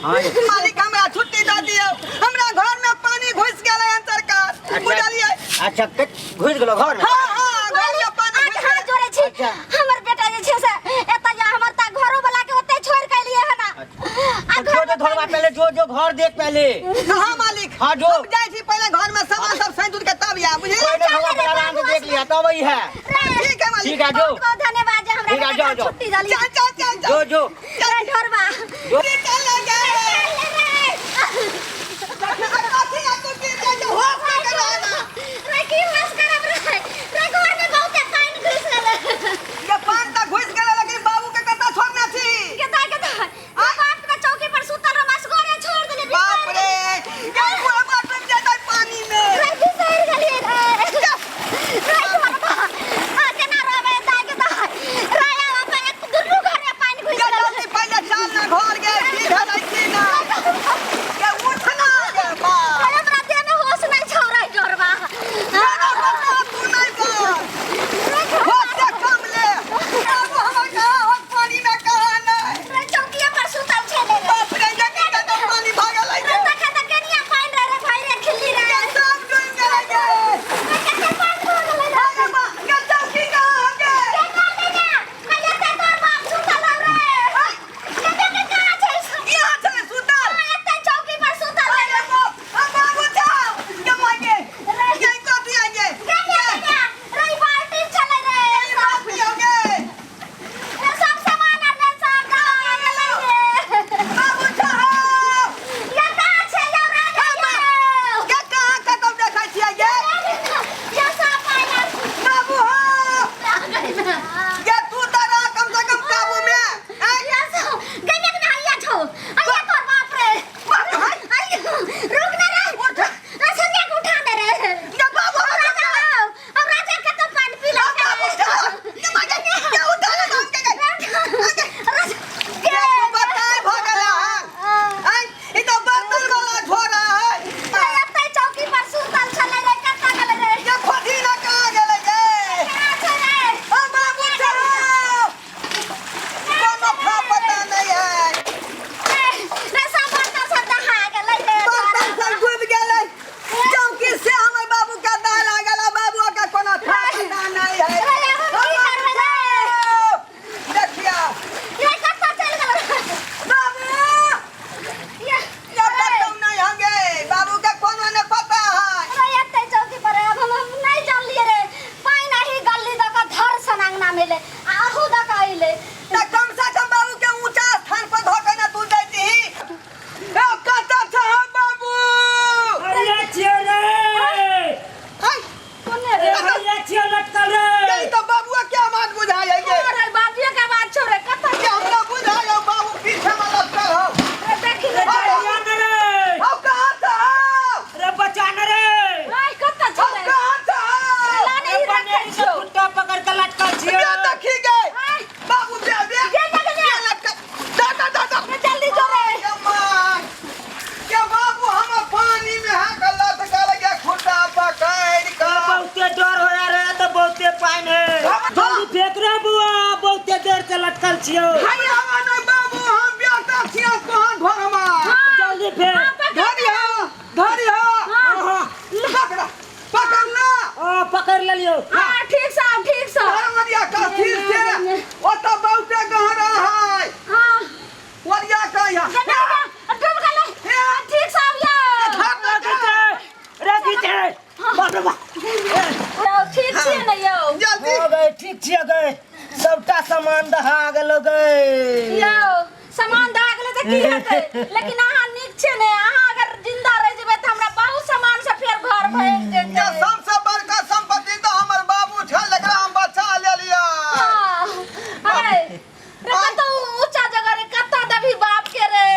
हाँ ये। मालिक हमरा छुट्टी दऽ दियौ, हमरा घर में पानी घुसि गेलै हन सरकार, बुझलियै? अच्छा, घुसि गेलो घर में? हाँ हाँ, घर में पानी आठ घुसि हाथ गेलै। जोड़े छी। अच्छा। हमर बेटा जे छै से एतऽ या हमर तऽ घरो वाला के ओतै छोड़ के एलियै हन आ तो जो जो धोलवा पहले, जो जो घर देख पहले। हाँ मालिक। हाँ, जो। हम जाइ छी पहिले घर में सामान सब सैंत उत के तब आयब, बुझलियै? कोई नहीं, धोलवा पहले आराम से देख लिया तब वही है। ठीक है मालिक। ठीक है, जो। बहुत बहुत धन्यवाद जे हमरा ठीक है, बेटा जाओ, के जाओ। छुट्टी देलियै। चल चल चल चल। जो जो। रे ढोरबा। जो। चल ले गए। कथी आ तू की रे जे होश के करा ना। रे की होश करब रे? रे घर में बहुते पानि घुसि गेलै। ये पान तऽ घुसि गेलै, लेकिन बाबू के कतऽ छोड़ने छी? केता केता बाप के चौकी पर सुतल रह, मसगोरे छोड़ देले। बाप रे, ये बुढ़वा डूब जेतै पानी में। रे बिसरि गेलियै रे। रे ढोरबा आ केना रहबै दाइ के दाइ? रे आब एक दुनू घर में पानि घुसि ये गेलै। जल्दी पहिले चल ना घर गे, की भेलै की ना। ये उठ ना गे बाप। रे हमरा देह में होश नहि छौ रे ढोरबा। ना ना बता, तू नहीं बोल। होश से कम ले। बाबू हमर कहाँ हो पानी में, कहाँ नहीं। रे चौकिया पर सुतल छलै रे। बाप रे, ये की कतऽ पानी भागल है रे गे? तखन तऽ केनिया पानि रहे रे भाइ रे खिल्ली रे। ये सब डूबि गेलै गे। रे कते पानि भऽ गेलै रे। अरे बा, ये चौकी कहाँ हो गे? केना केना कहिया ते तोर बाप सुतल हौ रे? केना के कहाँ छै? यहाँ छलै सुतल। हाँ, एते चौकी पर सुतल अरे रहे। बाप, आ बाबू जाओ। ये माय गे, ये कथी है गे? केना केना रे ई बाल्टी छलै रे। ये बाप हो गे। रे सब सामान आर रे सब दहा गेलै रे। बाबू जाओ। या कहाँ छै यौ राजा यौ? ये कहाँ कतौ देखै छियै गे? या सब पानि आर बाबू हो। ये तू तऽ रह कम से कम काबू में। आँय? या सब गइया के नहाइया छौ। अइया तोर बाप रे। बाप रे। अइया, रुक ना रे। उठ। रे संध्या के उठा दे रे। ये बाबू अब राजा आओ। अब राजा कतौ पानि पी आ बाबू जाओ। ये माय गे, ये उठा ले हम के गे। ये तू बताए भऽ गेला हन। आँय? ई तऽ बर्तन वाला झोरा है। चौकी पर सुतल छलै रे, कतऽ गेलै रे? ये खोजी ना कहाँ गेलै गे? कहाँ छै रे? आ बाबू जाओ। कोनो था पता नहीं है। रे सब बर्तन सब दहा गेलै रे। बर्तन सब डूबि गेलै। चौकी से हमर बाबू के दाल आ गेल, बाबू के कोनो था पता नहीं है। रे आब हम की करबै रे? देखिया। रे कतऽ चलि गेलै रे? बाबू ये ये कतौ नहीं होंगे, बाबू के कोनो नहीं पता है। रे एते चौकी पर आब हम नहि जानलियै रे। पानि आही गल्ली दऽ कऽ धर सन अंगना मे एलै आ अहू दऽ कऽ अइलै। तऽ कम से कम बाबू के ऊंचा स्थान पर धऽ के ना तू जैतीही। ए कतऽ छह बाबू? हइया छियै रे। हाय, कोने रे? ए हइया छियै लटकल रे। यही तऽ बाबुआ के आवाज बुझाइ है गे। अरे बाबुए के आवाज छौ रे, कतऽ? के हमरा बुझाइ हौ बाबू पीछे में लटकल हौ। रे देखी रे। अरे बचा न रे। हौ कहाँ छह? अरे बचा न रे। आइ कतऽ हौ छौ रे? कहाँ छह? लाने ही रखै बनेरी के छियौ। कुत्ता पकड़ के लटकल छियै। ये देखी गे। आइ, बाबू दे दे। गे गे गे। ये लटकल। दा दा दा दा। रे जल्दी जो रे। ये माय। ये बाबू हम पानी में है के लटकल गे खुटा पकड़ के। बहुते डर होया रे, तो बहुते पानि है। जल्दी फेंक रे बुआ, बहुते देर से लटकल छियौ। हाय हवा नहीं बाबू, हम बेटा छियै तोहन घरमा। जल्दी फेंक। धरिया धरिया। हाँ, पकड़ पकड़ ना। हाँ, पकड़ लेलियौ। हाँ, ठीक से आउ, ठीक से। धरमरिया का फिर से ओतऽ बहुते गहरा है। हाँ। ओरिया का यहाँ। गे, गे, गे, डूब गेलै। ठीक से आउ यौ। रे घीचे, रे घीचे। बाप रे बाप। यौ, ठीक छियै ने यौ? जल्दी। हो गए, ठीक छियै गए। सबटा सामान दहा गेलो गए। यौ, सामान दहा गेलै तऽ की हेतै? लेकिन अहाँ नीक छियै ने, अहाँ अगर जिंदा रहि जेबै तऽ हमरा बहुत सामान से फेर घर भरि जेतै। ये सबसे बड़का संपत्ति तो हमर बाबू छल, एकरा हम बचा लेलियै। हाँ, अरे रे कतौ ऊंचा जगह रे, कतऽ देबही बाप के रे?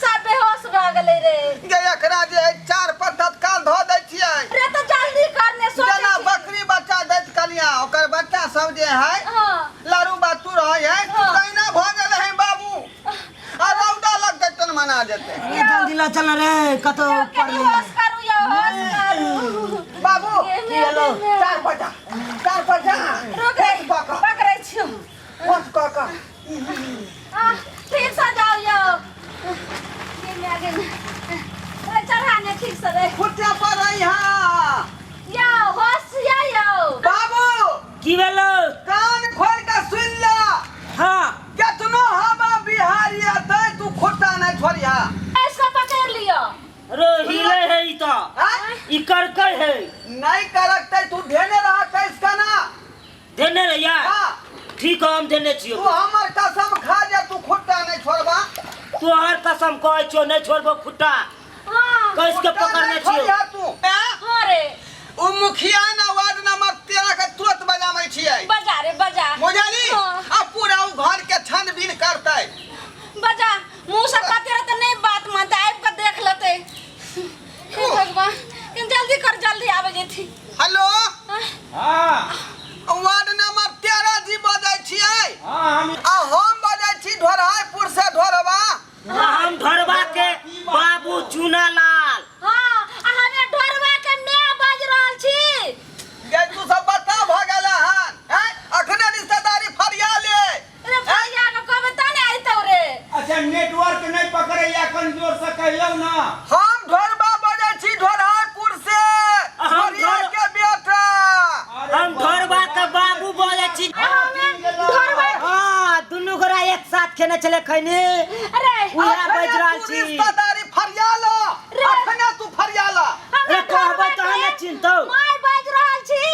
सब बेहोश भऽ गेलै रे। गे एकरा जे है चार पर तत्काल धऽ दै छियै। रे तऽ जल्दी कर ने, सोचै जेना छी। बकरी बच्चा दैत कलिया, ओकर बच्चा सब जे है हाँ। लारू बातू रहै है, हाँ। तहिना भऽ गेलै है बाबू। आ रौदा लगतै तन मना जेतै। अरे जल्दी ल चल रे, कतौ यौ, ऊपर कनी ले। होश करू यौ, होश करू। बाबू गे, की भेलौ? चार पर जा, चार पर जा। रुक रे, होश कऽ कऽ, पकड़ै छियौ। होश कऽ कऽ। आह, ठीक से जाउ यौ। है। नहीं करकतै, तू धेने रह कैस का ना। देने रहिया। हाँ। ठीक है, हम देने छियो। तू हमर कसम खा जा, तू खुट्टा नहीं छोड़बा। तोहर कसम कहै छियो, नहीं छोड़बो खुट्टा। हाँ। कैस के खुट्टा पकड़ने नहीं छियो। छोड़िहा तू। हैं? हाँ रे। उ मुखिया ना वार्ड नंबर 13 के तुरंत बजाबै छियै। बजा रे बजा। बुझली? हाँ। आ पूरा उ घर के छानबीन करतै। बजा, मुंह से कहते रहे तो नहीं बात मानते, आबि के देख लेते। हे भगवान, कनी जल्दी कर, जल्दी आबे जेथी। हेलो। हाँ। वार्ड नंबर 13 जी बजै छियै? हाँ, हम। आ हम बजै छी ढोरहापुर से ढोरबा। आ हम ढोरबा के बाबू चूनालाल। हाँ, आ हमे ढोरबा के my बाजि रहल छी। गे तू सब बता भ गेल हन हैं? अखने रिश्तेदारी फरिया ले। रे फरिया के कहबै त ने अइतौ रे। अच्छा, नेटवर्क नहीं पकड़ैया, कनि जोर से कहियौ ना। हम ढोरबा बजै छी ढोरहापुर से। हम ढोरिया के बेटा। हम ढोरबा के बाबू बोलै छी। ढोरबा। हाँ, दुनू गोरा एक साथ खेने छलै खैनी। अरे उएह अखने बाजि रहल तू छी। रिश्तेदारी फरिया ल। रे। अखने तू फरिया ल। हमरा अरे कहबै ढोरबा तहन ने के चिन्हतौ। My बाजि रहल छी,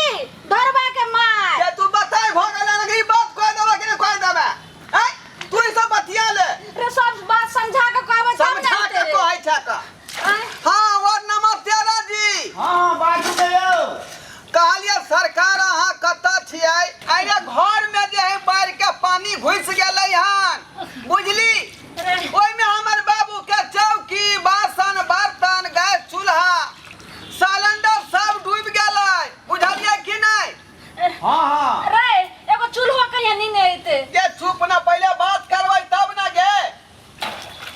ढोरबा के my. जे तू बताय भ गेल हन, ई बात कह देबे कि नहि कह देबे? हैं? तू ई सब बतिया ले। रे सब बात समझा के कहबै तब ने समझा के अइतै रे। कहै छै तऽ। आँय? हाँ, वार्ड नंबर 13 जी। हाँ, बाजू ने यौ। कहलियै सरकार अहाँ कतऽ छियै? अरे घर में जे है बाढ़ि के पानी घुसि गेलै हन, बुझली? ओहिमे हमर बाबू के चौकी, बासन बर्तन, गैस चूल्हा, सिलेंडर सब डूबि गेलै, बुझलियै कि नहि? हाँ हाँ। रे एगो चूल्हो कहिया नीने अइतै? गे चुप ना, पहिले बात करबै तब ना गे,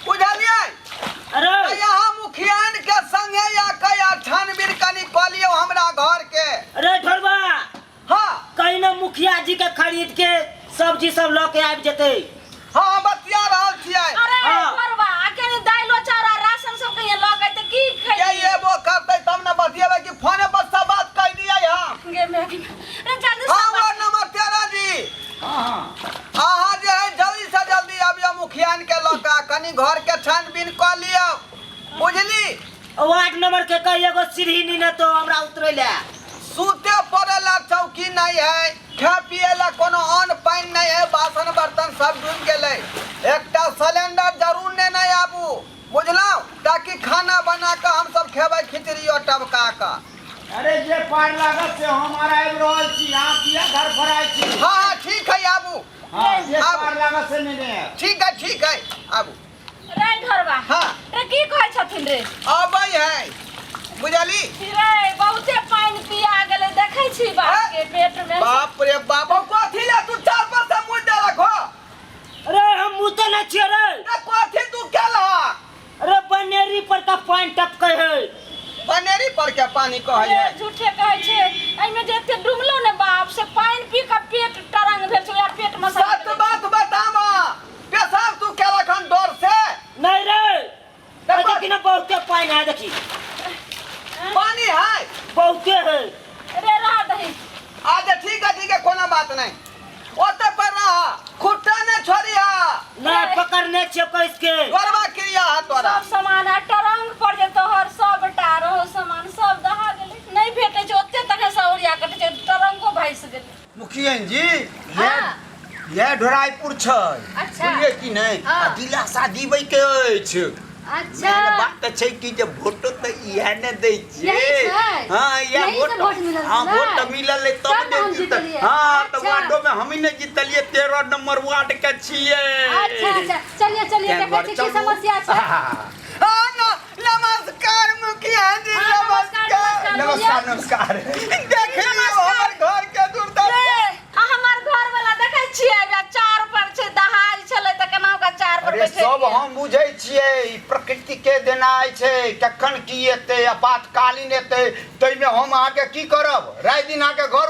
बुझलियै? अरे यहाँ मुखियान के संगे या कया छानबीन कनी कऽ लियौ हमरा घर के। अरे ढोरबा। हाँ। कहीं ना मुखिया जी के खरीद के सब्जी सब लऽ के आबि जेतै। हाँ, बतिया रहल छियै। अरे हाँ। ढोरबा, अकेले दाइलो चाउर आ राशन सब कहिया लऽ के अइतै, की के खैली? एबो करतै तब ने बतियेबै कि फोने पर सब बात कहि दियै हम। गे my, रे जल्दी हाँ, सब वार्ड नंबर 13 जी। हाँ हाँ। अहाँ जे है जल्दी से जल्दी आबियौ मुखियान के लऽ कऽ, कनी घर के छानबीन कऽ लियौ, बुझली? वार्ड नंबर के कही एगो सीढ़ी नी ने तो हमरा उतरै ले। सूते पड़े ला चौकी नहीं है, खाए पिए ला कोनो अन्न पानि नहीं है, बासन बर्तन सब डूबि गेलै। एकटा सिलेंडर जरूर नेने आबू, बुझलहुँ? ताकि खाना बना कऽ हमसब खेबै खिचड़ियो टबका कऽ। अरे जे पार लागत से हम आर आबि रहल छी, अहाँ किया घर फराइ छी? हाँ हाँ ठीक है, आबू। हाँ, जे आबू। पार लागत से नेने आयब। ठीक है ठीक है, आबू। रे ढोरबा। हाँ। रे की कहै छथिन रे? अबै है, बुझली? रे बहुते पानि पिया गेलै, देखै छी बाप के पेट में। बाप रे बाप, कथी ले तू चार पाँच टा मुँह देलक हो? अरे हम मुँह तो नहीं छियै रे। ए, कथी तू केलह? अरे बनेरी पर का पानि टपकै है। बनेरी पर के पानी कहै है। रे झूठे कहै छै, एहिमे जे एते डुबलो ने बाप से पानि पी के पेट तरंग भेल छै, वएह पेट में सच बात बतावा, पेशाब तू केलक हन डर से? नहीं रे, अरे देखी ना बहुते पानि है, देखी पानी है बहुते है। रे रह दही। अच्छा ठीक है ठीक है, कोनो बात नहीं, ओते पर रह, खुट्टा ने छोड़िहा। नहीं पकड़ने छियो कैस के। गरबा क्रिया है तोरा। सब सामान आ टरंग पर जे तोहर सबटा रहो सामान सब दहा गेलै, नहीं भेटै छै ओते तक से ओरिया कटै छै, टरंगो भासि गेलै। मुखिया जी, हाँ। यह ढोराईपुर छै। अच्छा। बुझलियै कि नहि? हाँ। आ दिलासा दिबै के अछि। अच्छा। मेन बात तऽ छै कि जे वोटो तऽ इएह ने दै छियै। यही छै? हाँ, इएह यही से वोट। वोट मिलल हाँ, छलै? वोट मिलल है तब तब ने ने हम जीतल। जीतलियै। हाँ, तऽ अच्छा। वार्डो में हमही ने जीतलियै, 13 नंबर वार्ड के छियै। अच्छा अच्छा, चलिए चलिए, तें देखै दुआरे छी की चलू। समस्या छै। हाँ। हाँ, नमस्कार मुखिया जी। हाँ, नमस्कार, नमस्कार। नमस्कार नमस्कार। देख लियौ हमर घर के दुर्दशा। रे, आ हमर घर वाला देखै छियै, अभी चार पर छै, दहाइ छलै तऽ केना ओकरा चार पर अरे बैठेलियै। सब हम बुझै छियै, ई प्रकृति के देनाइ छै, कखन की एतै, आपातकालीन एतै, ताहिमे हम अहाँके की करब? राति दिन अहाँके घर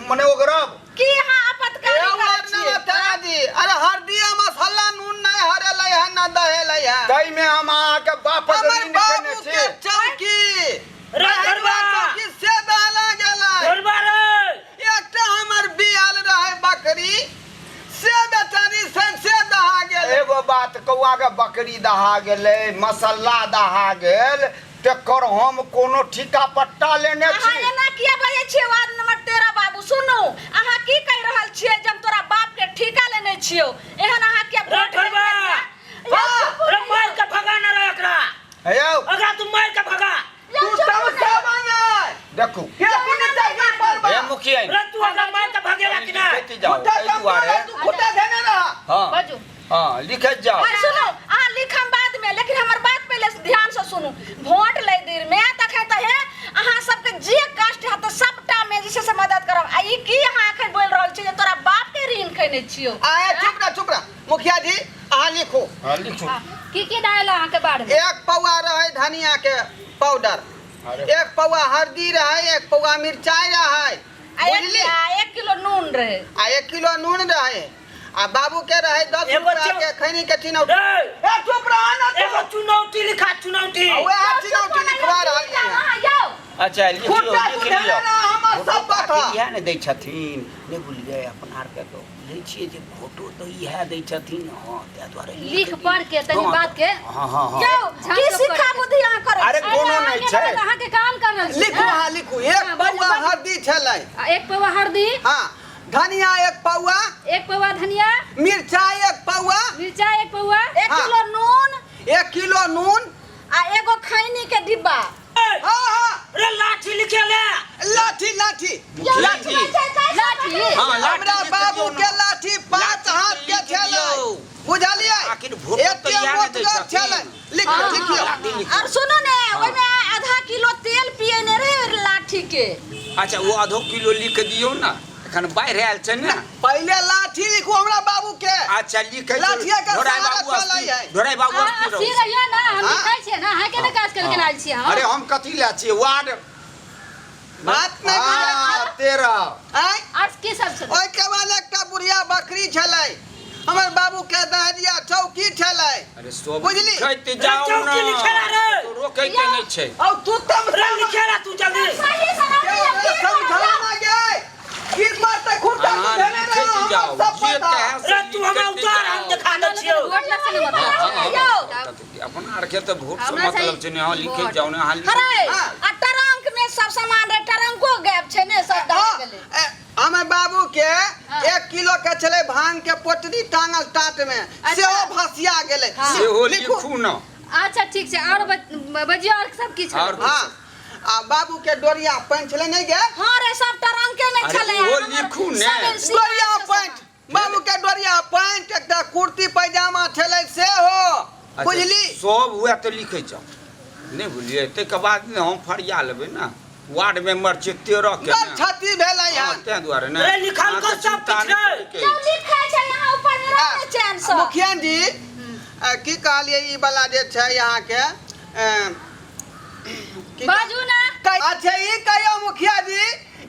मने ओगरब? की अहाँ आपातकालीन ए, करै वार्ड छियै? नंबर 13 जी, अरे हरदी मसाला नून नहीं हरेलै है ना दहेलै है। ताहिमे हम अहाँके बाप हमर ऋण केने बाबू छी। के चौकी, रे घरबा। चौकी से दहला गेलै। ढोरबा रे। एकटा हमर बियाल रहे बकरी, से बेचारी से दहा गेलै। एगो बात कौआ के बकरी दहा गेलै, मसाला दहा गेल, तेकर हम कोनो ठीका पट्टा लेने अहाँ छी। एना किया बजै छियै वार्ड नंबर 13 बाबू? सुनू, अहाँ की कहि रहल छियै जे हम तोरा बाप के ठीका लेने छियौ? एहन अहाँ किया रे ढोरबा! रे मार के भगा ना रे एकरा। हे यौ। एकरा तू मार के भगा। तू सब सब आय। देखू। के पुण्य चाही परबा। हे मुखिया। रे तू एकरा मार के भगेला कि ना? लिखैत जाओ खुट्टा एहि दुआरे। तू खुट्टा धेने रह। हाँ। बाजू। हाँ, लिखैत जाओ। अरे सुनू, अहाँ लिखम बाद में, लेकिन हमर बात पहले ध्यान से सुनू। वोट लै देर में तखन तऽ हे अहाँ सबके जे कष्ट हैत सबटा में जे छै से मदद करब। आ ई की अहाँ एखन बोलि रहल छी जे तोरा बाप के ऋण खैने छियौ? आए चुप रह, चुप रह। मुखिया जी अहाँ लिखू। हाँ, लिखू। की की दायल अहाँ के बारे में? 1 पौआ रहे धनिया के पाउडर, 1 पौआ हल्दी रहे, 1 पौआ मिरचाई रहे, बुझली? आ 1 किलो नून रहे। आ 1 किलो नून रहे। आ बाबू के रहे 10 रुपया के खैनी के चिनौती। ए चुप रह ना तू। एगो चुनौती लिखा, चुनौती। वएह चुनौती लिखवा रहल यौ। अच्छा, लिख लियौ, लिख लियौ। हमर सब कथा इएह ने दै छथिन, नहि बुझलियै? अपना आरके तऽ बुझै छियै जे फोटो तऽ इएह दै छथिन। हँ, ताहि दुआरे लिख पढ़ के तनी बात के। हँ हँ हँ। यौ, की शिक्षा बुद्धि अहाँ करै? अरे कोनो नहि छै। अहाँके काम कर रहल छी। लिखू, अहाँ लिखू। 1 पौआ हल्दी छलै। 1 पौआ हल्दी। हाँ, धनिया 1 पौआ। 1 पौआ धनिया। मिरचाई 1 पौआ। मिरचाई 1 पौआ। 1 किलो नून। 1 किलो नून। आ एगो खैनी के डिब्बा। हाँ हाँ। रे लाठी लिखे ले। लाठी लाठी लाठी। लाठी। हाँ, हमरा बाबू के लाठी 5 हाथ के छलै, बुझलियै? आखिर भोट तऽ इएह ने दै छथिन। लिखो लिखियो। और सुनू ने, ओहिमे आधा किलो तेल पियने रहे लाठी के। अच्छा, ओ आधो किलो लिख दियौ ने, एखन बाढ़ि आयल छै ने। पहिले लाठी लिखू हमरा बाबू के। अच्छा, लिखै लाठिया के सहारा चलै है। ढोराइ बाबू अस्थिर अस्थिर रहियो ना, हम लिखै छियै ना, अहाँ केना काज करके आयल छियै हम? अरे हम कथी लए छियै वार्ड बात नहि बुझै छियै। 13। आँय? आर की सब छलै? ओहिके बाद एकटा बुढ़िया बकरी छलै, हमर बाबू के दहरिया चौकी छलै। अरे सब बुझली? लिखैत जाउ ना, चौकी लिखेला रे। रोकै के नहि छै। औ तू तम रे लिखेला तू जल्दी। सही से समझा ना गे। किस्मत से खुट्टा अहाँ धेने रह, लिखैत हमर जाउ, सब जे पता। कहै से रे तू हमरा लिखैत उतार, हम जाउ। देखा दै छियौ। वोट ला से मतलब। अपना आरके तऽ वोट से हमरा मतलब छै ने। हाँ, लिखैत वोट। जाउ ने अहाँ, लिखैत। अरे आ ट्रंक में सब सामान रहे, ट्रंको गायब छै ने, सब दहा गेलै। हमर बाबू के 1 किलो के छलै भांग के पोटरी टांगल टाट में, सेहो भसिया गेलै। सेहो लिखू ने। अच्छा ठीक छै, और बजियौ और सब की छलै? हाँ, आ बाबू के डोरिया पैंट छलै नहि गे? हाँ रे, सब ट्रंके में छलै। ओहो लिखू ने। डोरिया पैंट, बाबू के डोरिया पैंट, एकटा कुर्ती पैजामा छलै सेहो, बुझली? सब हुए तऽ लिखै जाउ, नहि बुझलियै? ताहिके बाद ने हम फरिया लेबै ने। वार्ड मेंबर छियै 13 के ने। क्षति भेलै हन, ताहि दुआरे ने। रे लिखल को सब किछु रे। यौ लिखै छै यहाँ ऊपर में रहै चैन से। मुखिया जी की कहलियै ई वाला जे छै अहाँके बाजू ना। अच्छा ई कहियौ मुखिया जी,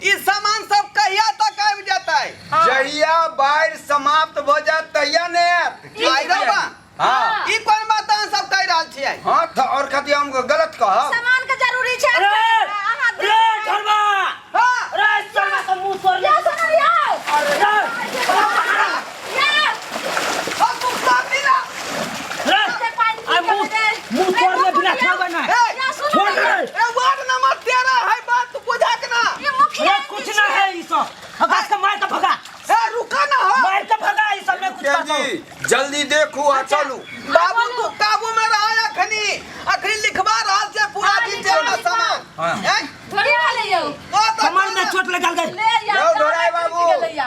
ई सामान सब कहिया तक आबि जेतै? जहिया बाढ़ि समाप्त भऽ जायत तहिया ने आयत। हाँ। ई कोन बात अहाँ सब कहि रहल छियै? हाँ, तऽ आओर कथी हम गलत कहब? सामान के जरूरी छै। रे रे ढोरबा। हाँ। रे सरवा के मुंह तोड़ ले। यौ सुनू यौ। रे यौ। हम तू सब दिना। रे आ मुंह मुंह तोड़ ले बिना छोड़बै ना। छोड़ दे। ए वार्ड नंबर 13 है, बात तू बुझा के ना। ये मुखिया रे कुछ ना है ई सब। आकाश के मार के भगा। ए रुका ना हो। मार के भगा ई सब में कुछ करतो। जी जल्दी देखू आ चलू। बाबू तू काबू में रह, अखनी अखनी लिखवा रहल छै पूरा डिटेल में सामान। हैं? थोड़ी वाले यौ। कमर में चोट लगल गई। ले या। यौ ढोराइ बाबू,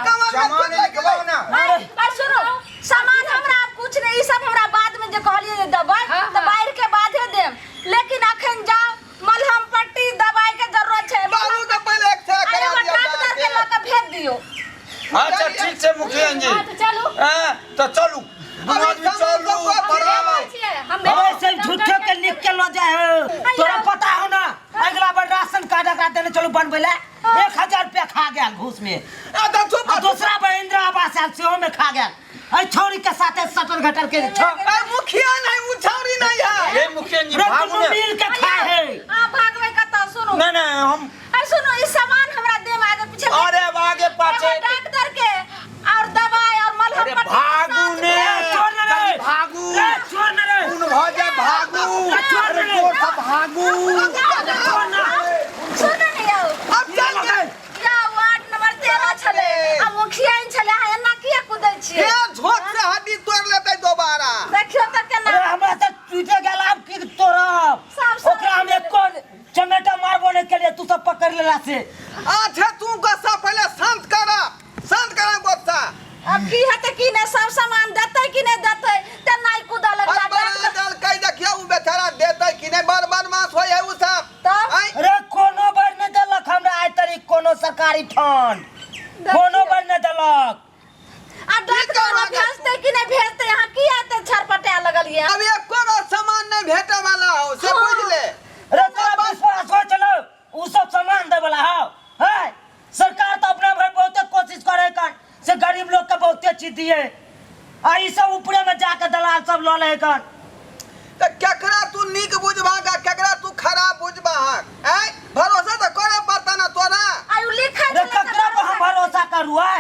कमर में सामान लिखवाउ ना। आ सुनो, सामान हमरा आब कुछ नहीं, ई सब हमरा बाद में जे कहलियै जे देबै तऽ बाढ़ि के बादे देब, लेकिन अखन जाउ मलहम पट्टी दवाई के जरूरत छै। बाबू के पहिले एक से अरे करा एगो दिअ डॉक्टर के लऽ के भेज दियौ। अच्छा ठीक छै मुखिया जी। हाँ, तऽ चलू। हैं, तऽ चलू दुनू आदमी चलू पढ़ाउ। हम अबे से झूठे के लिख के लो जाए हो, तोरा पता हो ना? अगला बार राशन कार्ड एकरा देने चलू बनबै ले, 1000 रुपया खा गेल घूस में। आ तऽ चुप। आ दूसरा बार इंदिरा आवास आयल सेहो में खा गेल। अइ छौरी के साथे सटर घटर के छौ। ए मुखिया नहीं, उ छौरी नहीं है। हे मुखिया जी रे भागू दुनू ने। मिल के खाए है। आ भागबै कतऽ? सुनू। नहीं नहीं हम अरे सुनू, ई सामान हमरा देब आगे पीछे। अरे आगे पाछे एगो डॉक्टर के और दवाई और मलहम अरे पट्टी भागू ने। रे छोड़ ना रे। भागू। रे छोड़ ना रे। खून भऽ जाय भागू। छोड़ अरे ने। जोर से भागू। लेला से। अच्छा तू गुस्सा पहले शांत कर, शांत कर गुस्सा। अब की हेतै की नहि, सब सामान देतै कि नहि देतै ते नहि कूदऽ लगला। बड़ बड़ा दल कहि देखियौ उ बेचारा देतै कि नहि, बड़ बदमाश होइ है उ सब। तब? आँय? अरे कोनो बेर नहि देलक हमरा आइ तक कोनो सरकारी फंड, कोनो बेर नहि देलक। आ डाक करबा भेजतै कि नहि भेजतै? अहाँ की एते छरपटाए लगलियै? अब एको गो सामान नहि भेटै वाला हो से बुझि ले। अरे तोरा विश्वास हो चलो उ सब सामान दे वाला हो है? सरकार तो अपना भर बहुते कोशिश करे कर से गरीब लोग के बहुते चीज दिए, आ ई सब ऊपरे में जाके दलाल सब ल ले कर। तऽ केकरा तू नीक बुझबाक आ केकरा तू खराब बुझबाक? आँय, भरोसा तऽ करऽ पड़तऽ ने तोरा। आयु लिखै अरे छलै तऽ ककरा पर हम भरोसा करू है?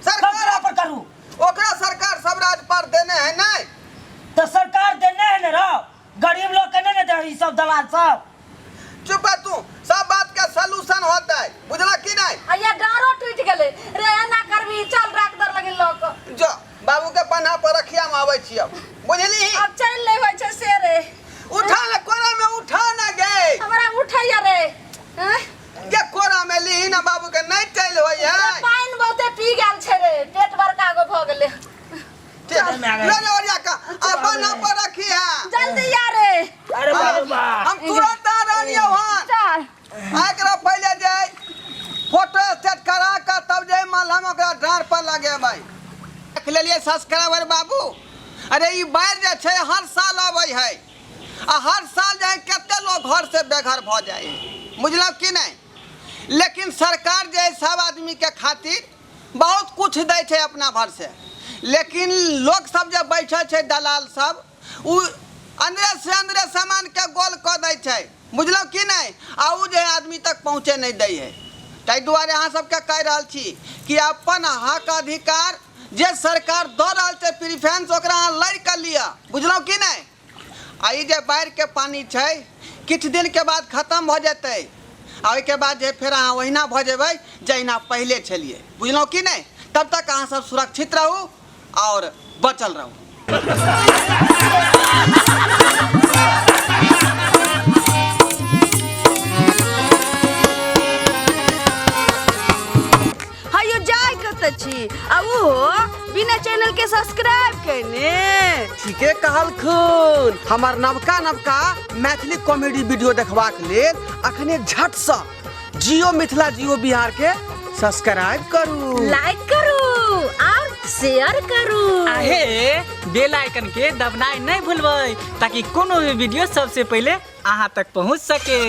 सरकार ककरा पर करू? ओकरा सरकार सब राज पर देने है नहीं? तो सरकार देने है ने रहो, गरीब लोग के नहीं ने दे ई सब दलाल सब। चुप है तू, सब बात के सॉल्यूशन होता है, बुझला कि नहीं? अइया डाँरो टूटि गेलै रे, एना करबी? चल डाक दर लगिन लऽ कऽ। जो बाबू के पन्ना पर रखिया में आबै छियौ, बुझली? अब चलि नहि होइ छै से रे। उठा ने कोरा में, उठा ने गे। हमरा उठैया रे, आँय? के कोरा में लीही ना बाबू के, नहीं चलि होइ है। पानि बहुते पी गेल छै रे, पेट बड़का गो भऽ गेलै। ठीक, ले ले ओरिया का आ पन्ना पर रखी है। जल्दी आ रे। अरे बाबू बा, हम तुरंत आ रहलियौ हन। चल। आ एकरा पहिले जे फोटो स्टेट करा के तब जे मलहम ओकरा डाँड़ पर लगेबै। देख लेलियै सब्सक्राइबर बाबू, अरे ई बाढ़ि जे छै हर साल अबै है आ हर साल जे है कते लोग घर से बेघर भऽ जाइ है, बुझलहुँ कि नहि? लेकिन सरकार जे है सब आदमी के खातिर बहुत कुछ दै छै अपना भर से, लेकिन लोक सब जे बैठल छै दलाल सब उ अंदरे से अंदरे सामान के गोल कऽ दै छै, बुझलहुँ कि नहि? आ उ जे आदमी तक पहुँचे नहि दै है। ताहि दुआरे अहाँ सबके कहि रहल छी कि अपन हक अधिकार जे सरकार दऽ रहल छै प्रिफरेंस, ओकरा अहाँ लड़ि कऽ लिअ, बुझलहुँ कि नहि? आ ई जे बाढ़िके पानि छै किछु दिनके बाद खतम भऽ जेतै आ ओहिके बाद जे फेर अहाँ ओहिना भऽ जेबै जहिना पहिले छलियै, बुझलहुँ कि नहि? तब तक अहाँ सब सुरक्षित रहू आओर बचल रहू। हयो जाय कतऽ छी आ ओहो बिना चैनल के सब्सक्राइब केने? ठीके कहलखुन। हमर नवका नवका मैथिली कॉमेडी वीडियो देखबाक लेल अखने झटसँ जियो मिथिला जियो बिहार के सब्सक्राइब करू, लाइक करू और शेयर करू। आहे बेल आइकन के दबनाइ नहि भूलबै ताकि कोनो भी वीडियो सबसे पहिले अहाँ तक पहुँच सके।